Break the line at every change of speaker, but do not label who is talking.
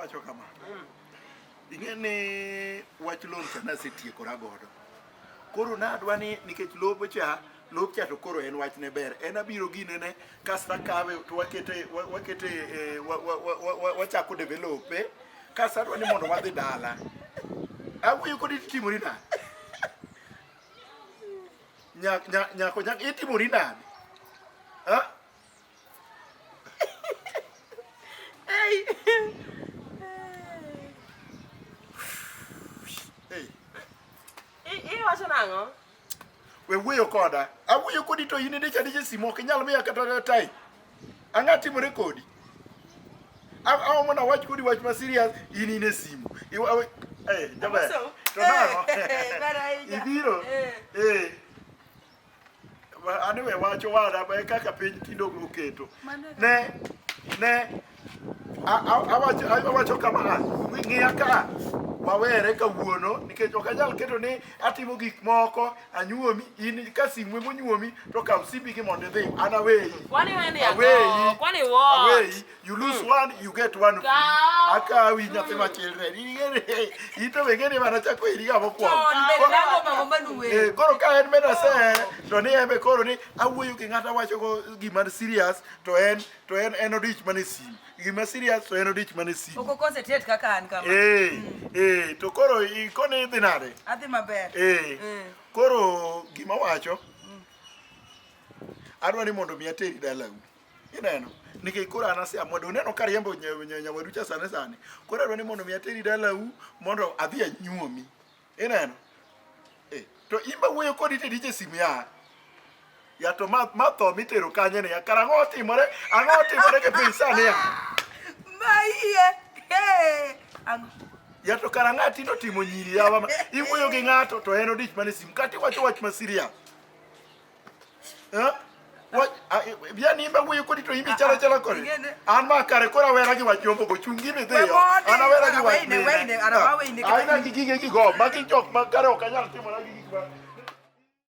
Awacho kama. Ing'e ni wach loan cha nasetiekora godo. Koro nadwa ni nikech lobo cha lop cha to koro en wach ne ber. En abiro ginene kasto akawe to wakete wakete eh, wachako develop eh. Kasto adwa ni mondo wadhi dala. Awuoyo kodi titimori nade? Nyako nyako itimori nade? Ha?
Hey.
Hey.
Iwacho nang'o?
We wuoyo koda. Awuoyo kodi to in idich adicha e simu ok inyal miya kata time. Ang'a timore kodi? Aomo na wach kodi wach ma serious in in e simu. Eh, jaber. To nang'o? Ibiro? Eh. Anyway, wacho wada e kaka piny tinde oketo. Ne ne awacho kama ng'iya ka wawere kawuono nikech ok anyal keto ni atimo gik moko anyuomi in ka simu emonyuomi to kaw simbi gi mondo idhi an aweyi
aweyi
aweyi you lose one you get one free akawi nyathi machilre in to be ng'eni mana chako iri ga mokwongo eh, koro ka en bende asehere to ni en be koro ni awuoyo gi ng'ato awacho go gima serious to en to en en odich mana e simu gima serious to en odich mana e simu
ok concentrate kaka an kama
eh eh to koro ikoni idhi nade
adhi maber
eh koro gima wacho adwa ni mondo mi ateri dalau Ineno? Nikech koro an aseamua donge ineno kariembo nyawadu cha sani sani. Koro adwa ni mondo mi ateri dalau mondo adhi anyuomi. Ineno? Eh, to in ba wuoyo kodi to idich e simu ya. Ya to ma ma tho mitero kanye ni ya kara ang'o otimore? Ang'o otimore ke piny sani ya?
Ma iye. Hey. Ang'o?
Ya to kara ng'a tinde otimo nyiri yawa ma iwuoyo gi ng'ato to en odich mana e simu kata iwacho wach ma serious. Eh? Yani imbe wuoyo kodi to imbe chalo chala kode. An ma kare koro awera gi wach yombo go chung' gi midhiyo. An awera gi wach mine. Aina gi gige gi go magi jok ma kare ok anyal timora gi gik ma